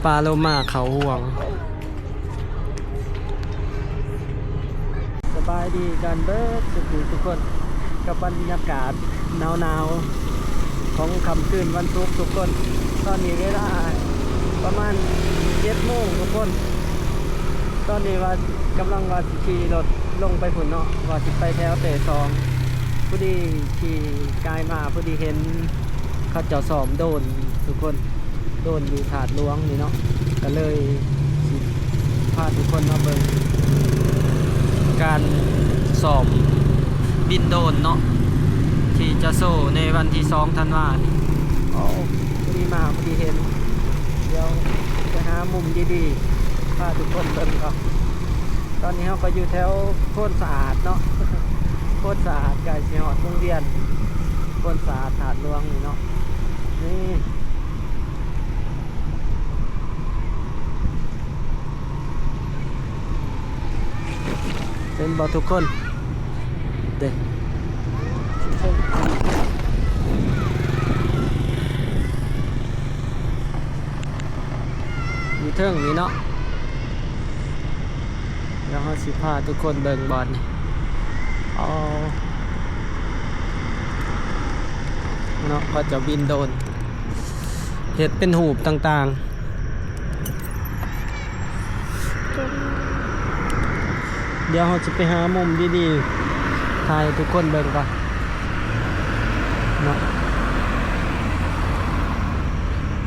ປາໂລມາເຂົ້າຫ່ວງ. ສະບາຍດີກັນເບິດສຸກຜູ້ສຸກຄົນ ກັບບັນຍາກາດໜາວໆ ຂອງຄ່ຳຄືນວັນສຸກທຸກຄົນ. ຕອນນີ້ເວລາປະມານເຈັດໂມງທຸກຄົນ. ຕອນນີ້ວ່າ ກຳລັງວ່າຊິຂີ່ລົດລົງໄປພຸ້ນເນາະ ວ່າຊິໄປແຖວເຕສອງ. ພໍດີຂີ່ກາຍມາ ພໍດີເຫັນເຂົາເຈົ້າຊ້ອມໂດຣນທຸກຄົນ. ໂດຣນຢູ່ທາດຫຼວງນີ້ເນາະ ກະເລີຍຊິພາທຸກຄົນມາເບິ່ງການຊ້ອມບິນໂດຣນເນາະ ທີ່ຈະໂຊໃນວັນທີສອງທັນວານີ້. ໂອ້ ພໍດີມາ ພໍດີເຫັນ. ດຽວໄປຫາມຸມດີໆ ພາທຸກຄົນເບິ່ງກ່ອນ. ຕອນນີ້ເຮົາກໍຢູ່ແຖວໂພນສະອາດເນາະ ໂພນສະອາດ ໃກ້ຊິຮອດວົງວຽນໂພນສະອາດທາດຫຼວງນີ້ເນາະ. ນີ້ ເຫັນບໍ່ທຸກຄົນ? ເດ້ ຢູ່ເທິງນີ້ເນາະ. ດຽວເຮົາຊິພາທຸກຄົນເບິ່ງບ່ອນນີ້. ອໍ ເນາະ ເຂົາເຈົ້າບິນໂດຣນ ເຮັດເປັນຮູບຕ່າງໆ. ດຽວເຮົາຈະໄປຫາມຸມດີໆ ຖ່າຍໃຫ້ທຸກຄົນເບິ່ງກ່ອນເນາະ.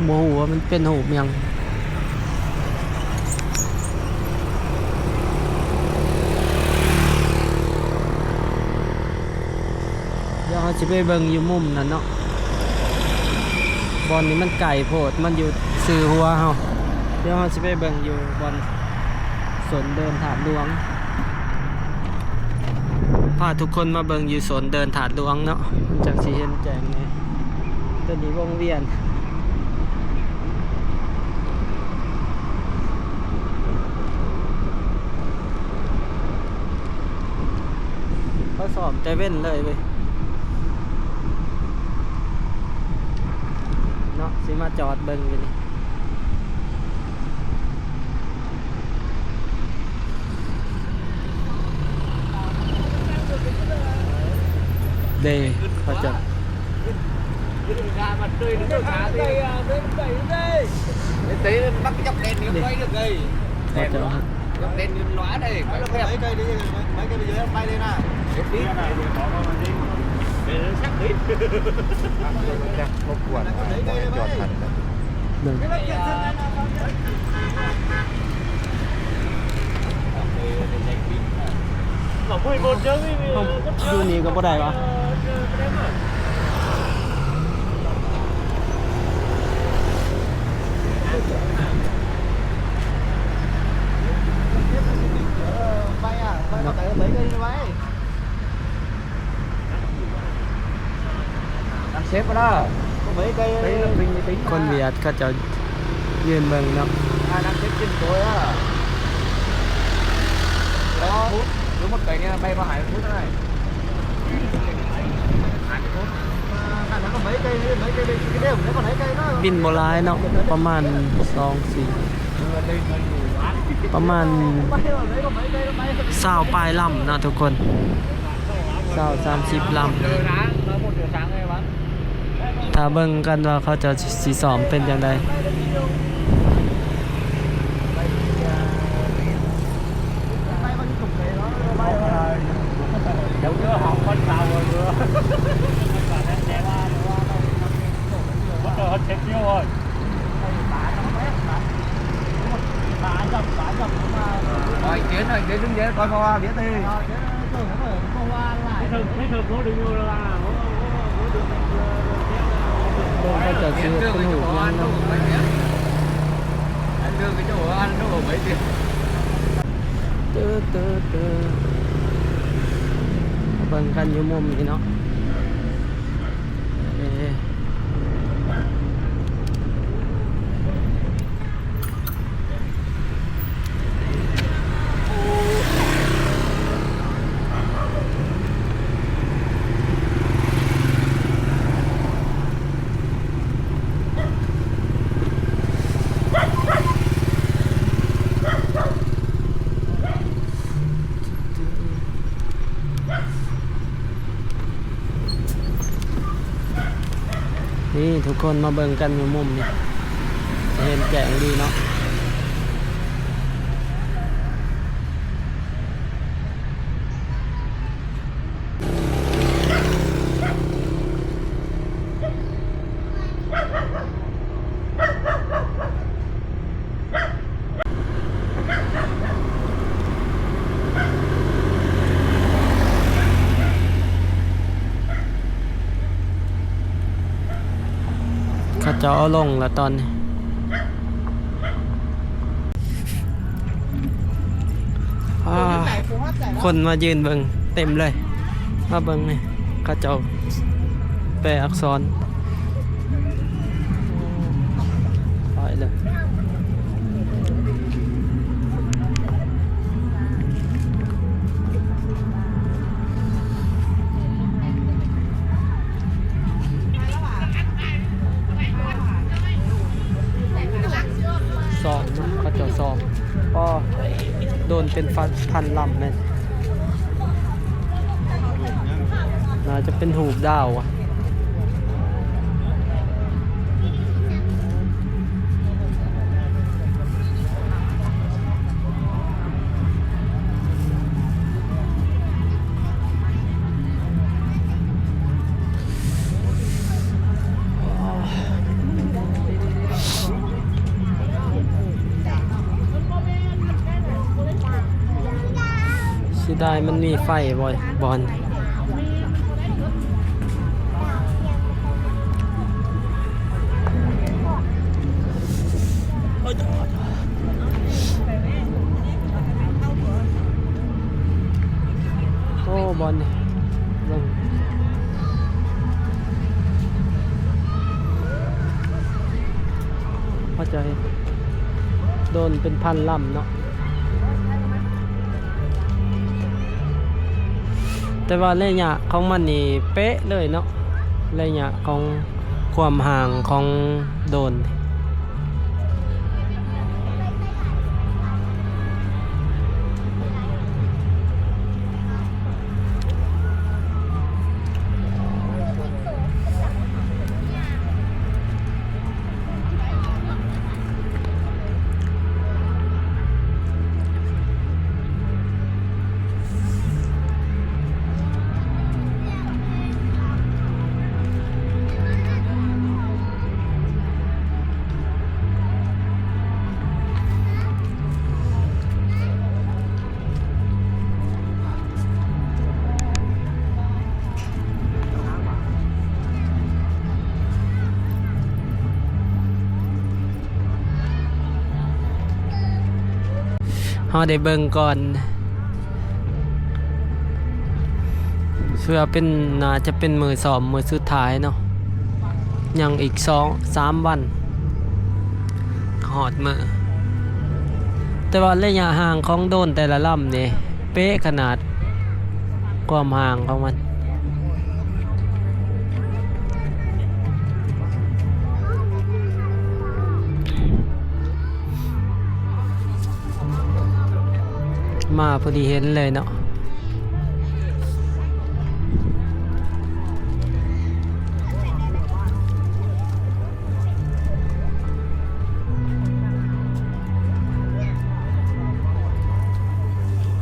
ບໍ່ຮູ້ວ່າມັນເປັນຮູບຫຍັງ. ດຽວເຮົາຊິໄປເບິ່ງຢູ່ມຸມນັ້ນເນາະ ບ່ອນນີ້ມັນໄກໂພດ ມັນຢູ່ຊື່ຫົວເຮົາ. ດຽວເຮົາຊິໄປເບິ່ງຢູ່ບ່ອນໂຊນເດີ່ນທາດຫຼວງ ພາທຸກຄົນມາເບິ່ງຢູ່ໂຊນເດີ່ນທາດຫຼວງເນາະ ມັນຈັ່ງຊິເຫັນແຈ້ງແດ່. ໂຕນີ້ວົງວຽນ ເຂົາຊ້ອມແຕ່ເວັນເລີຍເວີຍເນາະ. ຊິມາຈອດເບິ່ງຢູ່ນີ້ ເດ້ ເຂົາເຈົ້າ ຢູ່ນີ້ກໍບໍ່ໄດ້ຫວາ? ຄົນຫວຽດເຂົາເຈົ້າຢືນເບິ່ງເນາະ. ບິນບໍ່ຫຼາຍເນາະ ປະມານສອງ ສີ່ ປະມານຊາວປາຍລຳເນາະທຸກຄົນ ຊາວ ສາມສິບລຳ. ຖ້າເບິ່ງກັນວ່າເຂົາເຈົ້າຊິຊ້ອມເປັນຈັ່ງໃດ. ເບິ່ງເຂົາເຈົ້າຊິເຮັດເປັນຮູບຫຍັງເນາະ. ເຕີ ເຕີ ເຕີ ເບິ່ງກັນຢູ່ມຸມນີ້ເນາະ. ເອີ. ທຸກຄົນມາເບິ່ງກັນຢູ່ມຸມນີ້ ຈະເຫັນແຈ້ງດີເນາະ. ເຂົາເຈົ້າເອົາລົງແລ້ວຕອນນີ້. ອ່າ ຄົນມາຢືນເບິ່ງເຕັມເລີຍ. ມາເບິ່ງນີ້ ເຂົາເຈົ້າແປອັກສອນ ໄປເລີຍ. ຊອກເນາະ ເຂົາເຈົ້າຊອກ. ອໍ ໂດຣນເປັນພັນລຳແມ່ນ ໜ້າຈະເປັນຮູບດາວ. ເສຍດາຍມັນມີໄຟບໍ່ ບ່ອນ. ໂອ້ ບ່ອນນີ້ ເບິ່ງ ເຂົ້າໃຈ ໂດຣນເປັນພັນລຳເນາະ. ແຕ່ວ່າໄລຍະຂອງມັນນີ້ເປະເລີຍເນາະ ໄລຍະຂອງຄວາມຫ່າງຂອງໂດຣນ. ເຮົາໄດ້ເບິ່ງກ່ອນ ເພື່ອເປັນ ໜ້າຈະເປັນມື້ຊ້ອມ ມື້ສຸດທ້າຍເນາະ ຍັງອີກສອງສາມວັນ ຮອດມື້ ແຕ່ວ່າໄລຍະຫ່າງຂອງໂດຣນແຕ່ລະລຳນີ້ເປະຂະໜາດ ຄວາມຫ່າງຂອງມັນ. ມາພໍດີເຫັນເລີຍເນາະ.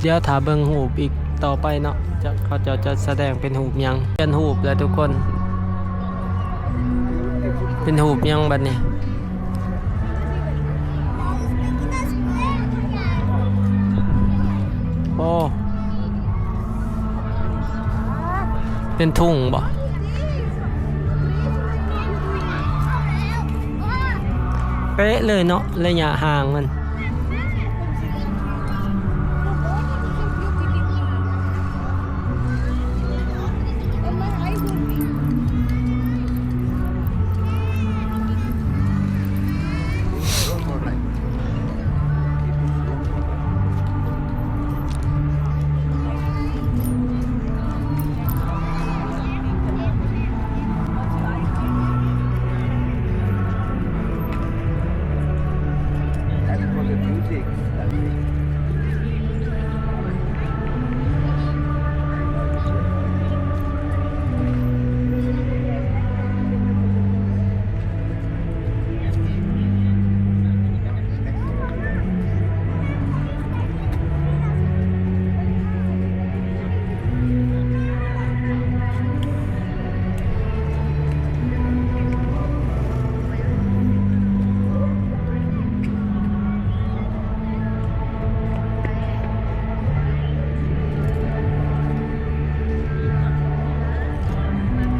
ດຽວຖ້າເບິ່ງຮູບອີກຕໍ່ໄປເນາະ ຈະ ເຂົາເຈົ້າຈະສະແດງເປັນຮູບຫຍັງ. ປ່ຽນຮູບແລ້ວທຸກຄົນ ເປັນຮູບຫຍັງບັດນີ້? ໂອ້ ເປັນທຸງບໍ? ເປະເລີຍເນາະ ໄລຍະຫ່າງມັນ. ແລະທຸກຄົນ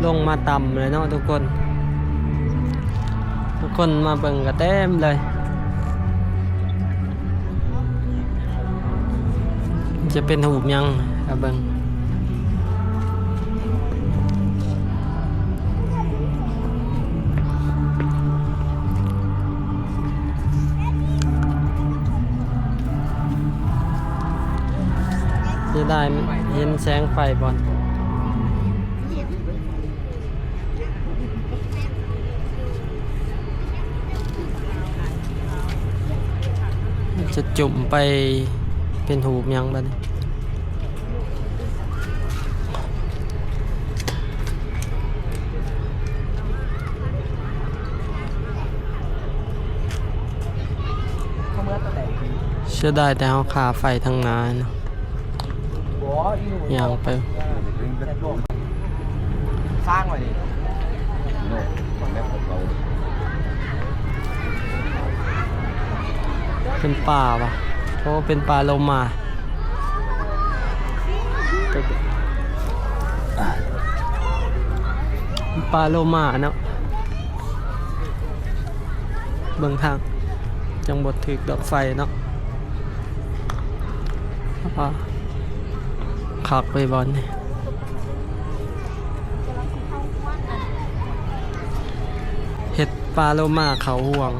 ລົງມາຕ່ຳເລີຍເນາະທຸກຄົນ, ທຸກຄົນມາເບິ່ງກະເຕັມເລີຍ. ຈະເປັນຮູບຫຍັງ ມາເບິ່ງ. ເສຍດາຍ ເຫັນແສງໄຟບໍ່? ຈະຈຸ້ມໄປເປັນຮູບຫຍັງບາດນີ້? ເສຍດາຍແຕ່ເຮົາຄາໄຟທາງໜ້າເນາະ. ຍ່າງໄປ ສ້າງໄວ້ນີ້ ເປັນປ່າຫວາ? ໂອ້ ເປັນປ່າໂລມາ, ປ່າໂລມາເນາະ. ເບິ່ງທາງ ຈັ່ງບໍ່ຖືກດອກໄຟເນາະ. ຄັກເລີຍບ່ອນນີ້ ເຮັດປ່າໂລມາເຂົ້າຫ່ວງ.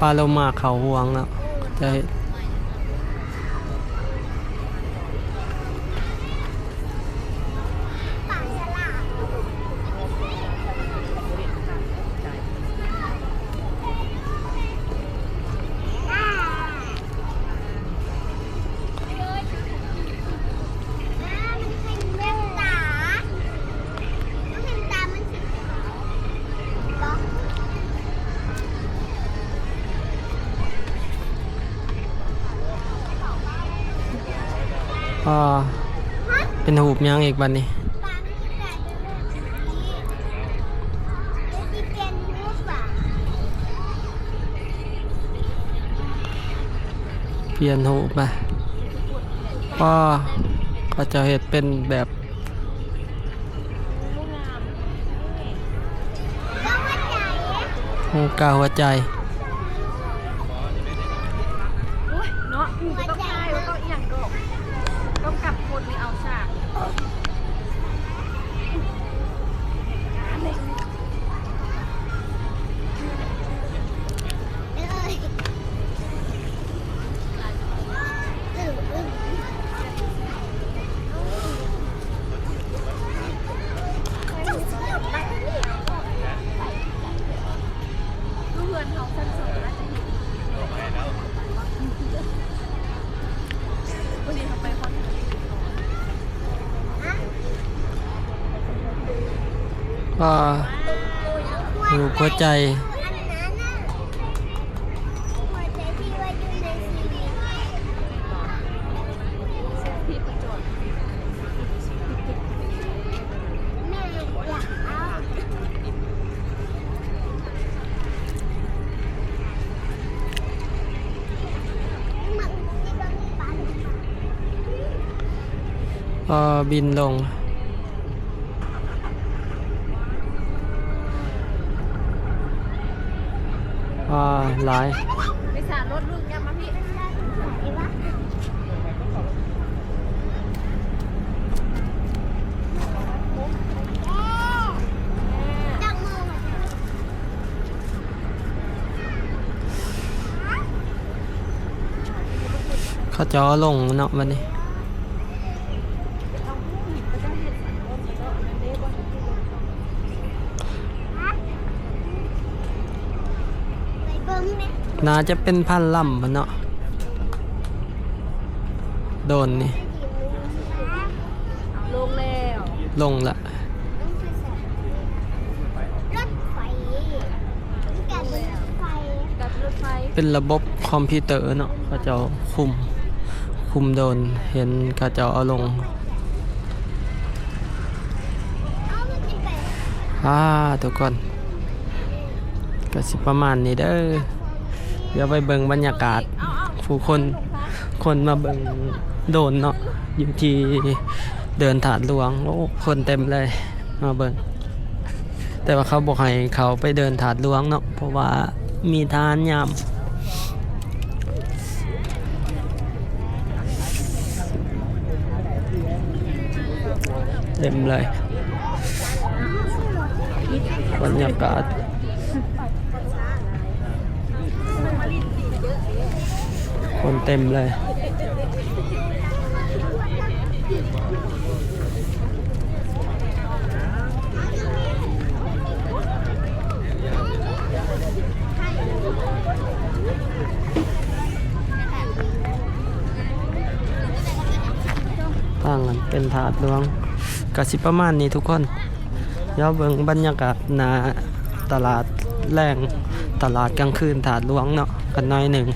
ປາໂລມາເຂົ້າຫ່ວງເນາະ ຈະເຮັດ ອ່າ ເປັນຮູບຫຍັງອີກບາດນີ້? ປ່ຽນຮູບມາ. ປ້າ ເຂົາເຈົ້າເຮັດເປັນແບບ ຮູບກາຫົວໃຈ. ໂອ້ຍ ເນາະ ບໍ່ຕ້ອງຖ່າຍ ບໍ່ຕ້ອງອີ່ຫຍັງດອກ ຕ້ອງກັບຄົນນີ້ເອົາສາກ. ອ່າ ຮູບຫົວໃຈ. ອ່າ ບິນລົງ. ອ່າ ຫຼາຍ. ເຂົາເຈົ້າເອົາລົງເນາະ ບາດນີ້. ໜ້າຈະເປັນພັນລຳພຸ້ນເນາະ ໂດຣນນີ້. ລົງລະ. ລົດໄຟ ເປັນລະບົບຄອມພິວເຕີເນາະ ເຂົາເຈົ້າຄຸມ ຄຸມໂດຣນ ເຫັນເຂົາເຈົ້າເອົາລົງ. ອ່າ ທຸກຄົນ ກໍຊິປະມານນີ້ເດີ. ດຽວໄປເບິ່ງບັນຍາກາດ ຜູ້ຄົນ ຄົນມາເບິ່ງໂດຣນເນາະ ຢູ່ທີ່ເດີ່ນທາດຫຼວງ. ໂອ້ ຄົນເຕັມເລີຍ ມາເບິ່ງ. ແຕ່ວ່າເຂົາບໍ່ໃຫ້ເຂົ້າໄປເດີ່ນທາດຫຼວງເນາະ ເພາະວ່າມີທະຫານຍາມ. ເຕັມເລີຍ ບັນຍາກາດ ຄົນເຕັມເລີຍ. ທາງນັ້ນເປັນທາດຫຼວງ ກະຊິປະມານນີ້ທຸກຄົນ. ດຽວເບິ່ງບັນຍາກາດໜ້າຕະຫຼາດແລງ ຕະຫຼາດກາງຄືນທາດຫຼວງເນາະ ກັນໜ້ອຍໜຶ່ງ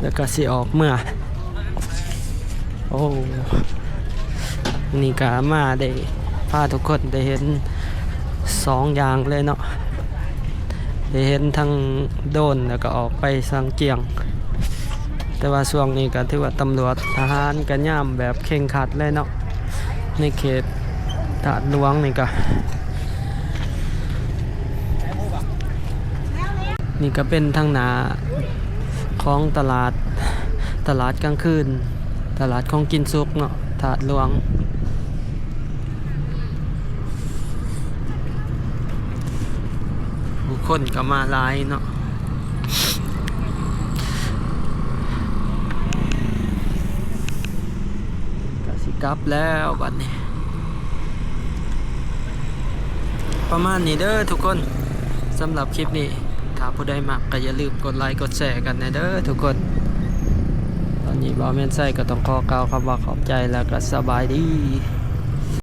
ແລ້ວກະຊິອອກເມືອ. ໂອ້ ນີ້ກະມາໄດ້ພາທຸກຄົນໄດ້ເຫັນສອງຢ່າງເລີຍເນາະ ໄດ້ເຫັນທັງໂດຣນ ແລ້ວກະອອກໄປຊາງຈຽງ. ແຕ່ວ່າຊ່ວງນີ້ກະຖືວ່າຕຳຫຼວດທະຫານກະຍາມແບບເຄັ່ງຄັດເລີຍເນາະ ໃນເຂດທາດຫຼວງນີ້ກະ. ນີ້ກະເປັນທາງໜ້າຂອງຕະຫຼາດ ຕະຫຼາດກາງຄືນ ຕະຫຼາດຂອງກິນສຸກເນາະ ທາດຫຼວງ. ຜູ້ຄົນກໍມາຫຼາຍເນາະ ກໍຊິກັບແລ້ວບັດນີ້. ປະມານນີ້ເດີທຸກຄົນ ສຳລັບຄລິບນີ້ ຖ້າຜູ້ໃດມັກກໍຢ່າລືມກົດໄລກົດແຊກັນແດ່ເດີທຸກຄົນ. ຕອນນີ້ບ່າວແມ່ນໄຊກໍຕ້ອງຂໍກ່າວຄຳວ່າຂອບໃຈ ແລ້ວກໍສະບາຍດີ.